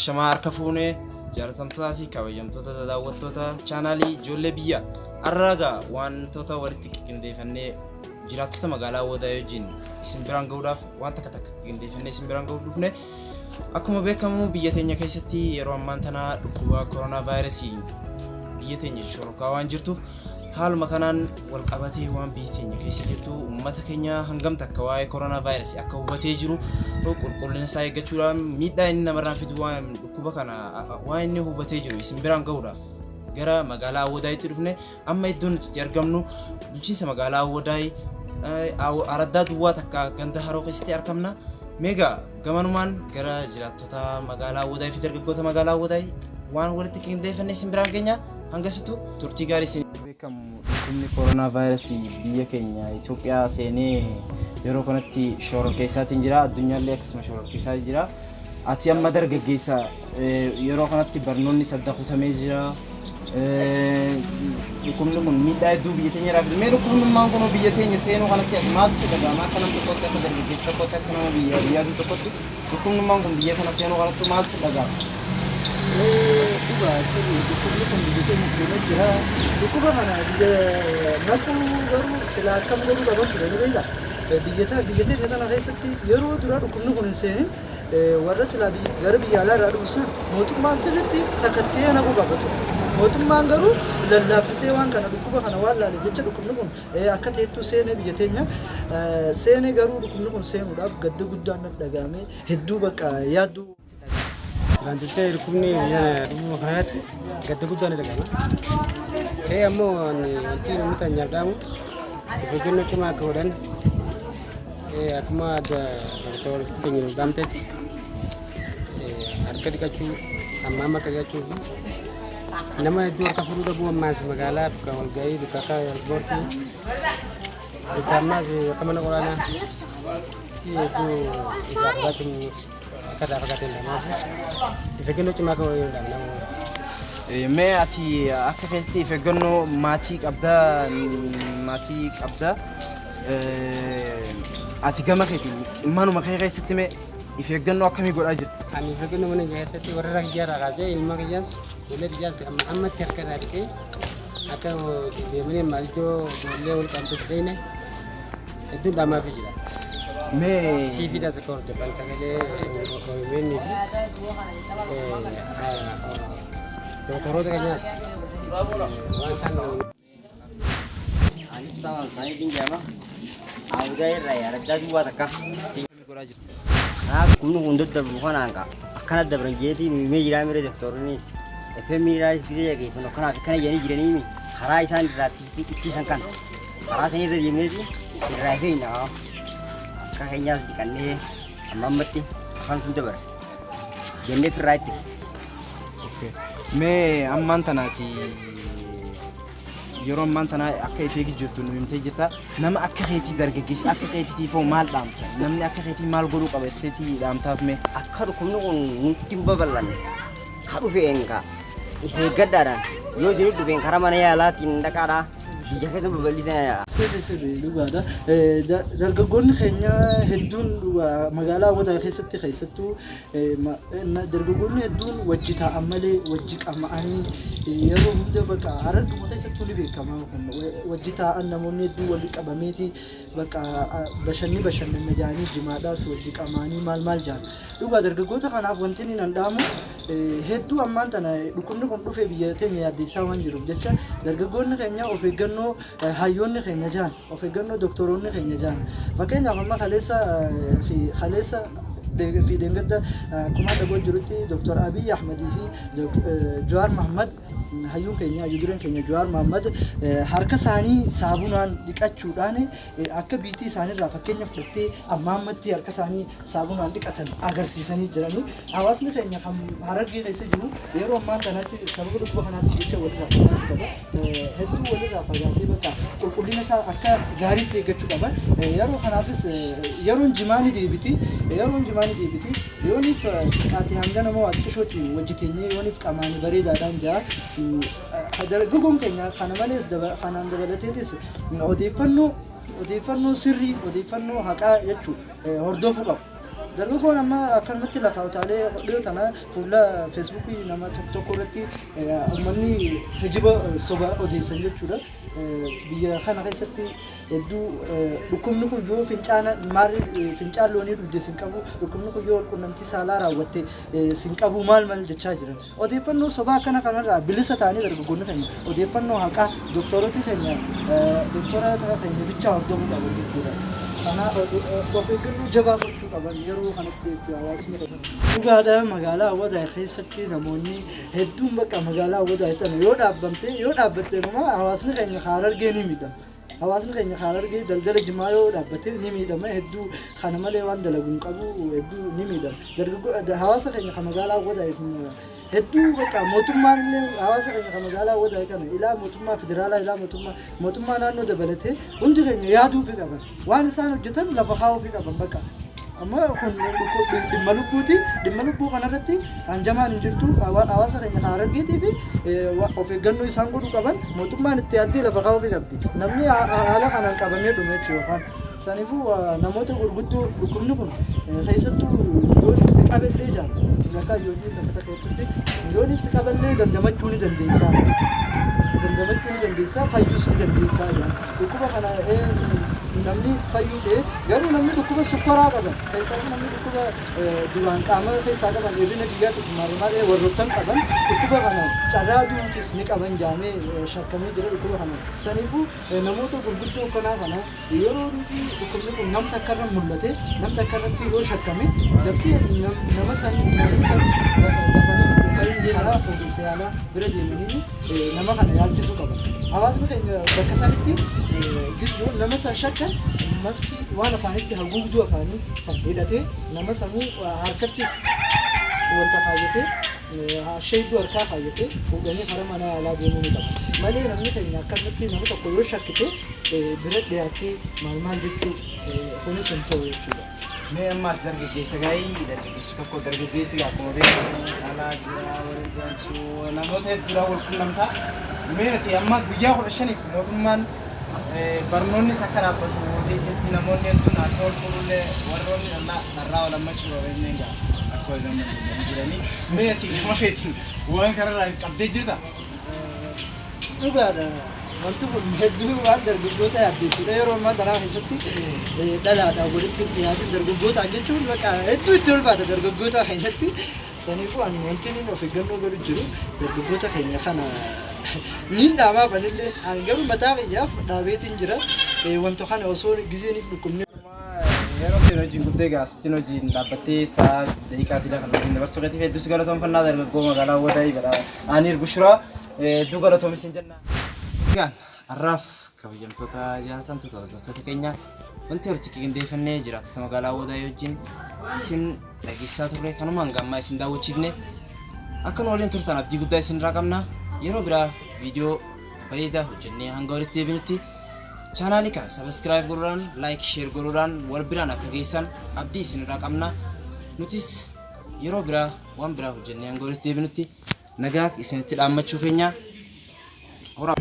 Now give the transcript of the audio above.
Ashamaa harka fuunee jaalatamtootaa fi kabajamtoota daawwattoota chaanaalii Ijoollee Biyyaa. Har'a egaa wantoota walitti qindeeffannee jiraattota magaalaa Awwadaay wajjin isin biraan gahuudhaaf waan takka takka qindeeffannee isin biraan gahuuf dhufne. Akkuma beekamu biyya teenya keessatti yeroo ammaan tana dhukkuba koronaa vaayirasii biyya teenya shororkaa waan jirtuuf, haaluma kanaan wal qabatee waan biyyi teenya keessa jirtu, uummata keenya hangam takka waa'ee koronaa vaayirasii akka hubatee jiru, qulqullina isaa eeggachuudhaan miidhaa inni namarraan fidu, waan dhukkuba kana waan inni hubatee jiru isin biraan gahuudhaaf gara magaalaa Awwadaayitti dhufne. Amma iddoon nuti itti argamnu bulchiinsa magaalaa Awwadaay, araddaa duwwaa 1, ganda Haroo keessatti argamna. Meegaa gamanumaan gara jiraattota magaalaa Awwadaay fi dargaggoota magaalaa Awwadaay waan walitti qindeeffanne isin biraan geenya. Hangasittuu turtii gaarii isin. Beekamu dhukkubni koronaa vaayirasii biyya keenya Itoophiyaa seenee yeroo kanatti shororkeessaatiin jira. Addunyaallee akkasuma shororkeessaa jira. Ati amma dargaggeessa, yeroo kanatti barnoonni sadda kutamee jira. Dhukkubni kun miidhaa hedduu biyya teenya irraa fide. Mee dhukkubnummaan kun biyya teenya seenuu kanatti ati maaltu si dhaga'ama? Akka nama tokkotti, akka dargaggeessa tokkotti, akka nama biyya biyyaatu tokkotti, dhukkubnummaan kun biyya kana seenuu kanatti maaltu si dhaga'ama? Dhugaa sirrii, dhukkubni kun biyya keenya seenee jira. Dhukkuba kana biyya naquu garuu silaa akkam godhuu qaban ture ni beektaa? Biyya teenya tana keessatti yeroo dura dhukkubni kun hin seenin warra silaa gara biyya alaa irraa dhufu san mootummaan sirriitti sakattee naquu qaba ture. Mootummaan garuu lallaaffisee waan kana, dhukkuba kana waan laaleef jecha dhukkubni kun akka teettuu seenee biyya teenya seenee. Garuu dhukkubni kun seenuudhaaf gadda guddaan natti dhaga'ame, hedduu bakka yaadduu. Duraan dursee dhukkubni biyya dhufuu kanatti gadda guddaan ni dhaga'ama. Ta'ee ammoo wanti namni keenyaaf dhaamu of eeggannoo cimaa akka godhan, akkuma doktora keenya nuuf dhaamtetti harka dhiqachuu, amma amma harka dhiqachuu fi nama hedduu harka fuudhuu dhabuu, ammaas magaalaa bakka walgahii, bakka akka ispoortii, bakka ammaas bakka mana quraanaa hedduu irraa fagaachuun, akka irraa fagaatan kanaaf of eeggannoo cimaa akka godhan nama. Mee ati akka keetti of eeggannoo maatii qabdaa, maatii qabdaa, ati gama keetiin manuma kee keessatti mee of eeggannoo akkamii godhaa jirta? Ani of eeggannoo mana keessatti warra kiyyaa irraa kaasee ilma kiyyaas ijoollee kiyyaas amma ammatti harka irraa dhiqee akka deemanii amma iddoo ijoollee wal qabdu dhayne hedduun dhaamaafii jira. Mee TVdhaas akka hordofan, sagalee OMN fi doktoroota keenyaas waan isaan. Ani Ibsaa Saaniitiin jedhama. Awudaa irraa araddaa duwwaa 1. Godhaa jirta? Kanaaf dhukkubni kun daddabru kanaan ka akkana dabran jeetii nu himee jiraa mire, doktorrinis FM irraas gisee dhageeffannu akkanaaf akkana jedhanii jiranii karaa isaan irraa ittisan kana karaa san irra deemneeti irraa feena, akka keenyaas dhiqannee amma ammatti afaan sun dabara jennee firraa itti. Mee ammaan tanaati, yeroo ammaan tanaa akka ishee jirtu nu himtee jirta. Nama akka keetii, dargaggeessa akka keetiitiif hoo maal dhaamta? Namni akka keetii maal godhuu qaba jetteetii dhaamtaaf mee? Akka dhukkubni kun nutti hin babal'anne, ka dhufeen ka if eeggadhaadhaan, yoo isin dhufeen karaa mana yaalaatiin dhaqaadhaa, biyya keessa babal'isan. Sirri, dhugaadha. Dargaggoonni keenya hedduun dhugaa magaalaa Awwadaa keessatti keessattuu dargaggoonni hedduun wajji taa'an malee wajji qama'anii yeroo hunda bakka Hararguma keessattuu ni beekama kun, wajji taa'an namoonni hedduun walitti qabameeti bakka bashanni bashannanna jedhanii jimaadhaas wajji qama'anii maal maal jedhan. Dhugaa dargaggoota kanaaf wanti inni nan dhaamu hedduu, ammaan tana dhukkubni kun dhufee biyya teenya yaaddeessaa waan jiruuf jecha, dargaggoonni keenya of eeggannoo hayyoonni keenya jahan, of eeggannoo doktoroonni keenya jahan, fakkeenyaaf amma kaleessa fi kaleessa fi dheengadda akkuma dhagoo jirutti Doktor Abiy Ahmadii fi Jawaar Mahammad, hayyuun keenya, hayyuu dureen keenya Jawaar Mahammad, harka isaanii saabunaan dhiqachuudhaan akka biitii isaaniirraa fakkeenya fudhattee amma ammatti harka isaanii saabunaan dhiqatan agarsiisanii jiranii. Hawaasni keenya kan Harargee keessa jiru yeroo ammaa kanatti sababa dhukkuba kanaatiif jecha walirraa fagaachuu qaba. Hedduu walirraa fagaatee bakka qulqullina isaa akka gaariitti eeggachuu qaba. Yeroo kanaafis yeroon jimaa ni deebiti. Yeroon jimaa ni deebiti. Yooniif xiqqaate hanga nama waa xiqqishooti wajji teenyee yooniif qamaanii bareedaadhaan jaa. Dargaggoon keenya kana malees, kanaan dabalateetis odeeffannoo sirrii, odeeffannoo haqaa jechuudha hordofuu qabu. Dargaggoon amma akkanumatti lafaa utaalee dhiyoo tana fuula feesbuukii nama tokko tokko irratti uummanni kijiba soba odeessan jechuudha. Biyya kana keessatti hedduu dhukkubni kun yoo fincaana maal fincaan loonii dhugde sin qabu, dhukkubni kun yoo walqunnamtii saalaa raawwatte sin qabu maal maal jechaa jiran. Odeeffannoo sobaa akkana kanarraa bilisa ta'anii dargaggoonni keenya odeeffannoo haqaa doktorota keenya doktora keenya bichaa hordofuu qaban jechuudha. Kanaaf of eeggannoo jabaa gochuu qaban yeroo kanatti jechuudha hawaasni keenya. Dhugaadha, magaalaa Awwadaay keessatti namoonni hedduun bakka magaalaa Awwadaay tana yoo dhaabbamte yoo dhaabbatte numa hawaasni keenya Harargee ni miidhama. Hawaasni keenya Harargee daldala jimaa yoo dhaabbate ni miidhama, hedduu kana malee waan dalagu hin qabu, hedduu ni miidhama. Dargaggoo hawaasa keenya kan magaalaa Awwadaay hedduu bakka mootummaan illee hawaasa keenya kan magaalaa Awwadaay kana ilaa mootummaa federaalaa ilaa mootummaa naannoo dabalatee hundi keenya yaaduufi qaban. Waan isaan hojjetan lafa kaa'uufi qaban bakka. Amma kun dhimma lubbuuti. Dhimma lubbuu kanarratti hanjamaan hin jirtu. Hawaasa keenya kan Harargeetii fi of eeggannoo isaan godhuu qaban mootummaan itti yaaddee lafa kaa'uufi qabdi. Namni haala kanaan qabamee dhume jechuudha yookaan. Saniifuu namoota gurguddoo dhukkubni kun keessattuu yoo ibsi qabellee jira. Sadarkaa ijoollee takka takka hedduutti yoo ibsi qabellee dandamachuu ni dandeessaa. Dandamachuu ni dandeessaa, fayyuus ni dandeessaa jira. Dhukkuba kana namni fayyuu ta'e garuu namni dhukkuba sukkaraa qaban, keessaafu namni dhukkuba duraan qaama keessaa qaban, hir'ina dhiigaatiif maal maal warroottan qaban dhukkuba kana carraa du'uutis ni qaban jaamee shakkamee jira dhukkuba kana. Saniifuu namoota gurguddoo akkanaa kana yeroo nuti dhukkubni kun nam takka irra mul'ate, nam takka irratti yoo shakkame, daftee nama san dafanii karaa ogeessa yaalaa bira deemanii nama kana yaalchisuu qaban. Hawaasni keenya bakka sanitti yoo nama san shakkan maskii waan afaanitti haguugduu afaanii san hidhatee, nama sanuu harkattis wanta kaayyatee, sheedduu harkaa kaayyatee fuudhanii karaa mana yaalaa deemuu ni qaba. Malee namni keenya akkanumatti nama tokko yoo shakkite bira dhiyaattee maal maal jechuu kunis hin ta'u jechuudha. Mee ammaas dargaggeessa gaa'ii dargaggeessi tokko, dargaggeessi akkuma beekamu dhalaa jira waliin jiraachuu namoota hedduudhaan wal qunnamtaa. Mee ati amma guyyaa 15f mootummaan barnoonnis akka dhaabbatu gootee jirti, namoonni hedduun akka wal fuudhullee warroonni dhalaa dharraa wal hammachuu qabeenyeen gaa akka wal gammadanii jiranii. Mee ati gama keetiin waan kanarraa qabdee jirta? Dhugaadha. Wanti kun hedduu waan dargaggoota yaaddeessudha. Yeroo ammaa tanaa keessatti dhalaadhaan walitti dhiyaatin dargaggootaan jechuun bakka hedduu itti ulfaata dargaggoota keenyatti. Saniifuu ani wanti inni of eeggannoo godhu jiru dargaggoota keenya kana niin dhaamaaf, anillee ani garuu mataa kiyyaaf dhaabeetiin jira. Wanta kana osoo gizeeniif dhukkubni Yeroo keenya wajjin guddee gaasittiin hojiin dhaabbattee sa'a daqiiqaa kan wajjin dabarsuu keetiif hedduus galatoomfannaa, dargaggoo magaalaa Wadaayii badhaa Aniir Bushuraa, hedduu galatoomis hin jenna. Egaan har'aaf kabajamtoota jaalatamtoota hordoftoota keenya, wanti walitti qindeeffannee jiraattota magaalaa Wadaayii wajjin isin dhageessaa turre kanumaan gammaa isin daawwachiifne. Akka nu waliin turtan abdii guddaa isin irraa qabna. Yeroo biraa viidiyoo bareedaa hojjennee hanga walitti deebinutti chaanaalii kana subscribe godhuudhaan, like, share godhuudhaan wal biraan akka geessan abdii isin irraa qabna. Nutis yeroo biraa waan biraa hojjennee hanga walitti deebinutti nagaa isinitti dhaammachuu keenya. Horaa.